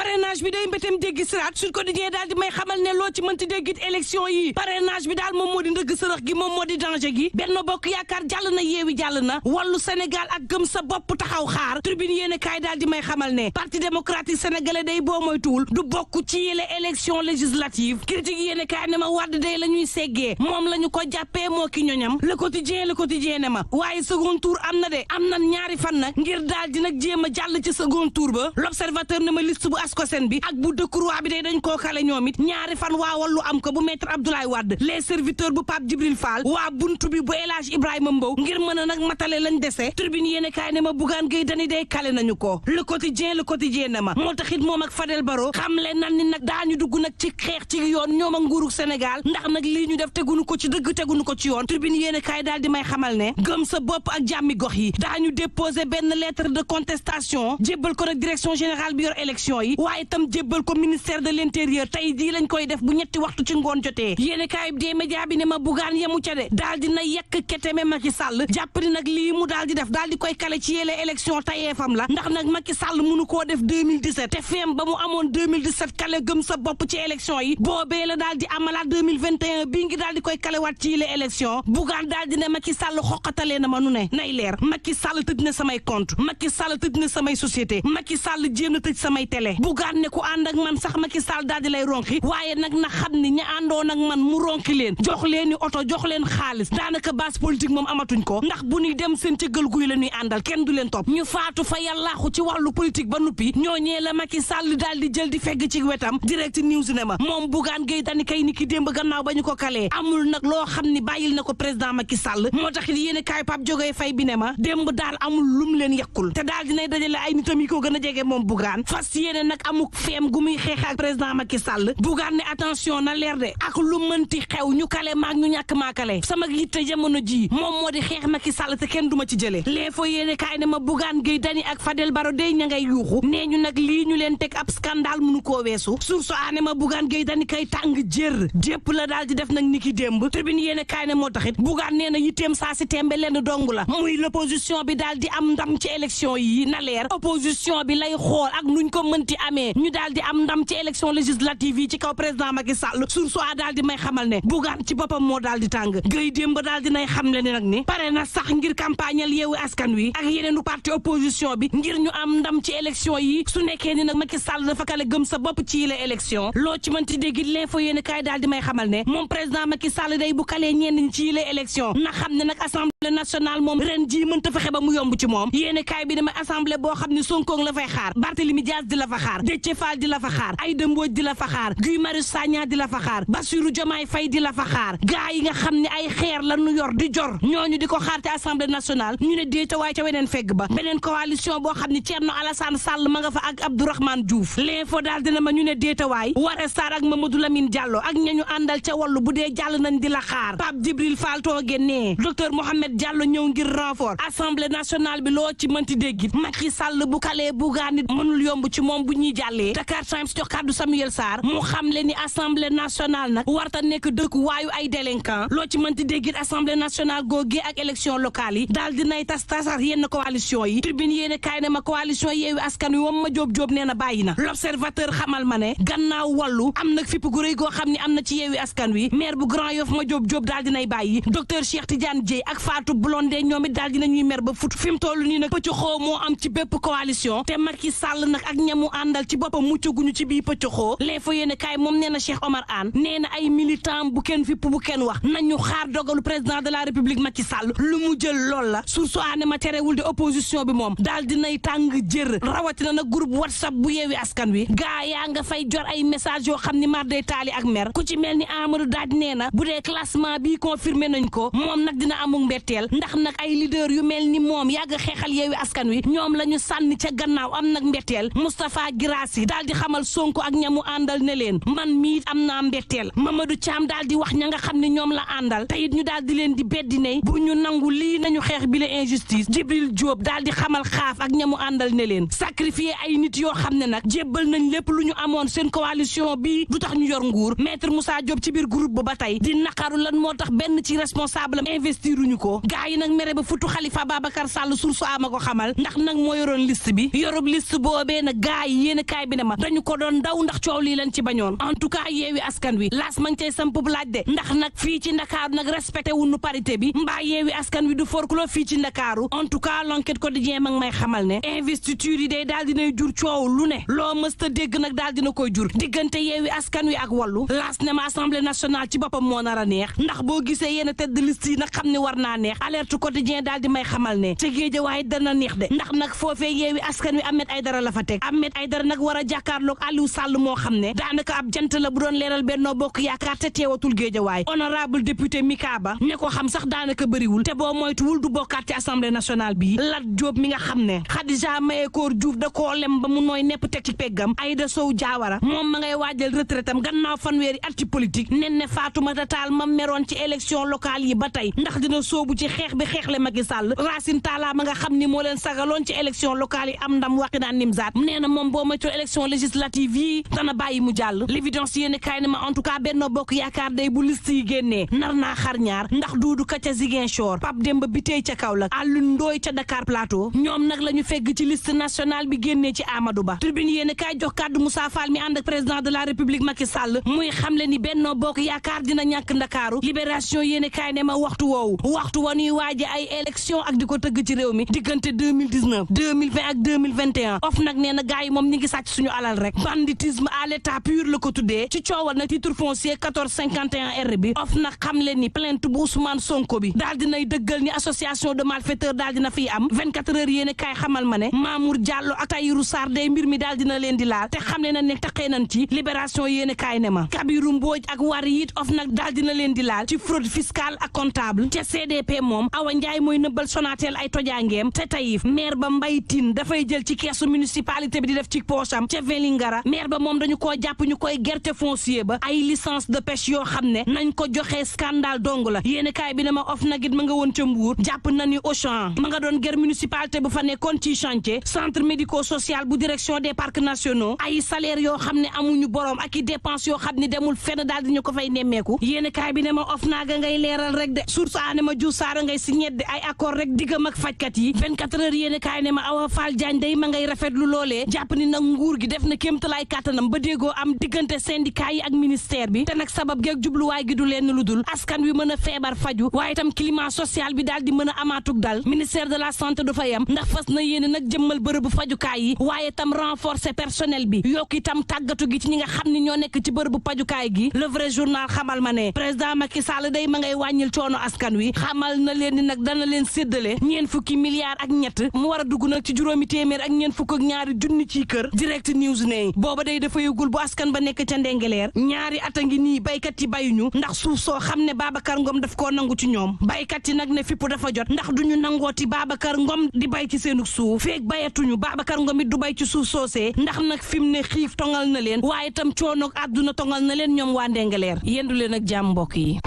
parrainage bi day mbétem jéggi siraat Sud Quotidien daal di may xamal ne loo ci mënti déggit élection yi parrainage bi daal moom moo di ndëgg sërëx gi moom moo di danger gi Benno Bokk Yaakaar jàll na Yewwi jàll na Wallu Sénégal ak Gëm sa bopp taxaw xaar Tribune yéene kaay daal di may xamal ne Parti démocratique sénégalais day boo moytuwul du bokk ci yile élection législative critique yéene kaay ne ma Wade day la ñuy seggee moom la ñu ko jàppee moo ki ñoñam Le Quotidien ne ma waaye second tour am na de am na ñaari fan nag ngir daal di nag jéem a jàll ci second tour ba L'Observateur ne ma liste bu Ascosen bi ak bu Decroix bi day dañ koo kale ñoom it ñaari fan waa Wallu am ko bu maître Abdoulaye Wade les serviteurs bu Pape Djibril Fall waa buntu bi bu El Hadj Ibrahima Mbow ngir mën a nag matale lañ dese Tribune yéene kaay ne ma Bougane Gueye Dany day kale nañu ko Le Quotidien ne ma moo taxit moom ak Fadel Barro xam le nan ni nag daañu dugg nag ci xeex ci yoon ñoom ak nguurug Sénégal ndax nag lii ñu def tegunu ko ci dëgg tegunu ko ci yoon Tribune yéene kaay daal di may xamal ne Gëm sa bopp ak jàmmi gox yi daañu déposer benn lettre de contestation jébbal ko nag direction générale bi yor élection yi waaye itam jébbal ko ministère de l'intérieur tey jii lañ koy def bu ñetti waxtu ci ngoon jotee yéene kaay bi dee média bi ne ma Bougane yemu ca de daal di na yekk keteme Macky Sall jàpp ni nag lii mu daal di def daal di koy kale ci yéele élection tayeefam la ndax nag Macky Sall mënu koo def 2017 te feem ba mu amoon 2017 kale Gëm sa bopp ci élection yi boobee la daal di amalaat 2021 bii ngi daal di koy kalewaat ci yéele élection Bougane daal di ne Macky Sall xoqatalee na ma nu ne nay leer Macky Sall tëj na samay compte Macky Sall tëj na samay société Macky Sall jéem na tëj samay télé Bougane ne ku ànd ak man sax Macky Sall daal di lay ronki waaye nag na xam ni ña àndoon ak man mu ronki leen jox leen ni oto jox leen xaalis daanaka base politique moom amatuñ ko ndax bu ñuy dem seen cëggal guy la ñuy àndal kenn du leen topp ñu faatu fa yàllaaxu ci wàllu politique ba nuppi ñooñee la Macky Sall daal di jël di fegg ci wetam Direct News ne ma moom Bougane Gueye Dany kay ni ki démb gannaaw ba ñu ko kalee amul nag loo xam ni bàyyil na ko président Macky Sall moo tax yéen kaay Pape Diogoye Faye bi ne ma démb daal amul lum leen yekkul te daal dinay dajale ay nitam yi ko gën a jege moom Bougane fas yéene nag amuk feem gu muy xeex ak président Macky Sall Bougane ne attention na leer de ak lu mënti xew ñu kale maag ñu ñàkk maa kale sama yitte jamono ji moom moo di xeex Macky Sall te kenn duma ci jëlee L'Info yéene kaay ne ma Bougane Gueye Dany ak Fadel Barro day ña ngay yuuxu nee ñu nag lii ñu leen teg ab scandale mënu koo weesu source aane ma Bougane Gueye Dany kay tàng jër jépp la daal di def nag ni ki démb Tribune yéene kaay ne moo taxit Bougane nee na yitteem saa si tembe lenn dong la muy l'opposition bi daal di am ndam ci élection yi na leer opposition bi lay xool ak nuñ ko mënti amee ñu daal di am ndam ci élection législative yi ci kaw président Macky Sall source a daal di may xamal ne Bougane ci boppam moo daal di tàng Gueye démb daal di nay xam le ne nag ni pare na sax ngir campagnal Yewwi Askan Wi ak yeneenu parti opposition bi ngir ñu am ndam ci élection yi su nekkee ni nag Macky Sall dafa kale Gëm sa bopp ci yile élection loo ci mënti dégg L'Info yéen kaay daal di may xamal ne moom président Macky Sall day bu kalee ñenn ñi ci yile élection na xam ne nag assemblée nationale moom ren jii mënta fexe ba mu yomb ci moom yéen kaay bi dama assemblée boo xam ne Sonko la fay xaar Barthélémy Dias di la fa xaar Déthié Fall di la fa xaar Aïda Mbodj di la fa xaar Guy Marius Sagna di la fa xaar Bassirou Diomaye Faye di la fa xaar gaa yi nga xam ne ay xeer la ñu yor di jor ñooñu di ko xaar te assemblée nationale ñu ne déeta waaye ca weneen fegg ba beneen coalition boo xam ne Thierno Alassane Sall ma nga fa ak Abdourahmane Diouf L'Info daal dina ma ñu ne déeta waay Waré Sarr ak Mamadou Lamine Diallo ak ñañu àndal ca Wallu bu dee jàll nañ di la xaar Pape Djibril Fall tooge nee docteur Mohamed Diallo ñëw ngir renfort assemblée nationale bi loo ci mënti déggit Macky Sall bu kalee Bougane nit mënul yomb ci moom bu ñuy jàllee Dakar Times jox kàddu Samuel Sarr mu xam le ni assemblée nationale nag warta nekk dëkk waayu ay délinquant loo ci mënti déggit assemblée nationale googee ak élection locale yi daal dinay tasar yenn coalition yi Tribune yéene kaay ne ma coalition Yewwi Askan Wi moom ma jóob nee na bàyyi na L'Observateur xamal ma ne gannaaw Wallu am nag fipp gu rëy goo xam ne am na ci Yewwi Askan Wi maire bu Grand Yoff ma jóob daal dinay bàyyi docteur Cheikh Tidiane Dièye ak Fatou Blondin ñoom it daal dinañuy mer ba fut fi mu toll nii nag pëcc xoo moo am ci bépp coalition te Macky Sall nag ak ñamu àndal ci boppam muccaguñu ci bii pëcc xoo L'Info yéene kaay moom nee na Cheikh Omar Anne nee na ay militant bu kenn fipp bu kenn wax nañu xaar dogalu président de la République Macky Sall lu mu jël lool la source aane ma terewul de opposition bi moom daal dinay tàng jër rawatina nag groupe WhatsApp bu Yewwi Askan Wi gaa yaa nga fay jor ay message yoo xam ni mar day taali ak mer ku ci mel ni Amadou Daaj nee na bu dee classement bi confirmé nañ ko moom nag dina amul mbetteel ndax nag ay leader yu mel ni moom yàgg xeexal Yewwi Askan Wi ñoom la ñu sànni ca gannaaw am nag mbetteel Moustapha Guirassy daal di xamal Sonko ak ñamu àndal ne leen man mii am naa mbetteel Mamadou Thiam daal di wax ña nga xam ne ñoom la àndal te it ñu daal di leen di beddi ne bu ñu nangu lii nañu xeex bi la injustice Djibril Diop daal di xamal xaaf ak ñamu àndal ne leen sacrifier ay nit yoo xam ne nag jébbal nañ lépp lu ñu amoon seen coalition bi du tax ñu yor nguur maître Moussa Diop ci biir groupe ba tey di naqaru lan moo tax benn ci responsable am investiruñu ko gaa yi nag mere ba futu Khalifa Babacar Sall source ama ko xamal ndax nag moo yoroon liste bi yorob liste boobee nag gaa yi yéen kaay bi ne ma dañu ko doon daw ndax coow lii lañ ci bañoon en tout cas yeewi askan wi laas ma ngi cay samp laaj de ndax nag fii ci Ndakaaru nag respecté wuñu parité bi mbaa yeewi askan wi du forclos fii ci Ndakaaru en tout cas l'enquête quotidien ma ngi may xamal ne investiture yi day daal dinay jur coow lu ne loo mësta dégg nag daal dina koy jur diggante yeewi askan wi ak wàllu laas ne ma assemblée nationale ci boppam moo nar a neex ndax boo gisee yéen a tête de liste yi nag xam ne war naa neex alerte quotidien daal di may xamal ne ca Géejawaay dana neex de ndax nag foofee yeewi askan wi Ahmed Aïdara la fa teg Ahmed Aïdara nag war a jàkkaarloog Aliou Sall moo xam ne daanaka ab jant la bu doon leeral Benno Bokk Yaakaar te teewatul Géejawaay honorable député Mika Ba ne ko xam sax daanaka bëriwul te boo moytuwul du bokkaat ci assemblée nationale bi Lat Diop mi nga xam ne Khadija Mahécor Diouf da koo lem ba mu nooy nepp teg ci peggam Aïda Sow Diawara moom ma ngay waajal retraitam gannaaw fanweeri at ci politique nen ne Fatoumata Tall ma meroon ci élection locale yi ba tey ndax dina soobu ci xeex bi xeexle Macky Sall Racine Talla ma nga xam ni moo leen sagaloon ci élection locale yi am ndam waxi naan nimsaat nee na moom boo moytuwul élection législative yi dana bàyyi mu jàll l'évidence yéen kaay ne ma en tout cas Benno Bokk Yaakaar day bu liste yi génnee nar naa xar ñaar ndax Doudou Ka ca Ziguinchor Pape Demba Bitèye ca Kaolack Alioune Ndoye ca Dakar Plateau ñoom nag la ñu fegg ci liste nationale bi génnee ci Amadou Ba Tribune yéen kaay jox kàddu Moussa Fall mi ànd ak président de la République Macky Sall muy xamle ni Benno Bokk Yaakaar dina ñàkk Ndakaaru libération yéen kaay ne ma waxtu woowu waxtu wa ñuy waaje ay élection ak di ko tëgg ci réew mi diggante 2019 2020 ak 2021 of nag nee na gars yi moom ñi ngi sàcc suñu alal rek banditisme à l'état pur la ko tuddee ci coowal na titre foncier 1451 R bi of nag xam leen ni plainte bu Ousmane Sonko bi daal dinay dëggal ni association de malfaiteurs daal dina fiy am 24 heures yéen kaay xamal ma ne Mamour Diallo ak Tahirou Sarr day mbir mi daal dina leen di laal te xam ne na ne taqee nañ ci libération yéen kaay ne ma Kabirou Mbodj ak Wari it of nag daal dina leen di laal ci fraude fiscale ak comptable ca CDP moom Awa Ndiaye mooy nëbbal Sonatel ay tojangeem te Taïf maire ba Mbaye Tine dafay jël ci keesu municipalité bi di def ci poosam ca Vélingara maire ba moom dañu koo jàpp ñu koy gerte foncier ba ay licence de pêche yoo xam ne nañ ko joxee scandale dong la yéen kaay bi ne ma of nag it ma nga woon ca Mbour jàpp na ni Auchan ma nga doon ger municipalité bu fa nekkoon ci chantier centre médico social bu direction des parcs nationaux ay salaire yoo xam ne amuñu borom ak i dépense yoo xam ne demul fenn daal di ñu ko fay nemmeeku yéen kaay bi ne ma of naaga ngay leeral rek de source aane ma ju saara ngay si ñedde ay accord rek diggam ak fajkat yi 24 heures yéen kaay ne ma Awa Fall Diagne day ma ngay rafetlu loolee jàpp ni nag nguur gi def na kéemtalaay kàttanam ba déggoo am diggante syndicat yi ak ministère bi te nag sabab geeg jubluwaay gi du leen lu dul askan wi mën a feebar faju waaye itam climat social bi daal di mën a amaatug dal ministère de la santé du fa yem ndax fas na yéene nag jëmmal bërëbu fajukaay yi waaye itam renforcer personnel bi yokk itam tàggatu gi ci ñi nga xam ni ñoo nekk ci bërëbu fajukaay gi le vrai journal xamal ma ne président Macky Sall day ma ngay wàññil coono askan wi xamal na leen ni nag dana leen séddale ñeen fukki milliards ak ñett mu war a dugg nag ci juróomi téeméer ak ñeen fukk ak ñaari junni ci kër direct news ne booba day dafa yëgul bu askan ba nekk ca Ndengeleer ñaari at a ngi nii baykat yi bayuñu ndax suuf soo xam ne Babacar Ngom daf koo nangu ci ñoom baykat yi nag ne fippu dafa jot ndax duñu nangooti Babacar Ngom di bay ci seenu suuf feeg bayatuñu Babacar Ngom it du bay ci suuf soosee ndax nag fi mu ne xiif tongal na leen waaye itam coonoog àdduna tongal na leen ñoom waa Ndengeleer yendu leen ak jàmm mbokk yi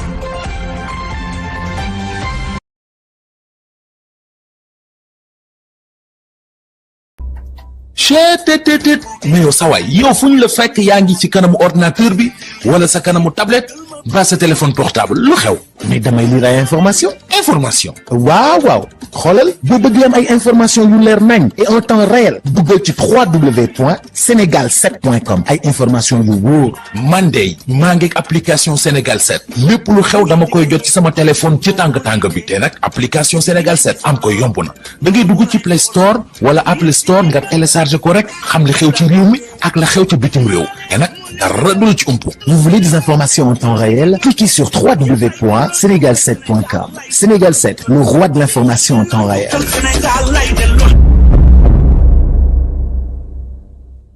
cheetetetet mais yow sawaay yow fu ñu la fekk yaa ngi ci kanamu ordinateur bi wala sa kanamu tablette ba sa téléphone portable lu xew mais damay lire ay information waaw xoolal boo bëgg am ay information yu leer nañ et en temps réel duggal ci www.senegal7.com ay information yu wóor man de maa ngi application Sénégal 7 lépp lu xew dama koy jot ci sama téléphone ci tàng bi te nag application Sénégal 7 am ko yomb na da ngay dugg ci Play Store wala Apple Store nga télécharger ko rek xam li xew ci réew mi ak la xew ci bitim réew te nag dara du la ci umpu. Vous voulez des informations en temps réel? Cliquez sur www.senegal7.com. Sénégal 7, le roi de l'information en temps réel.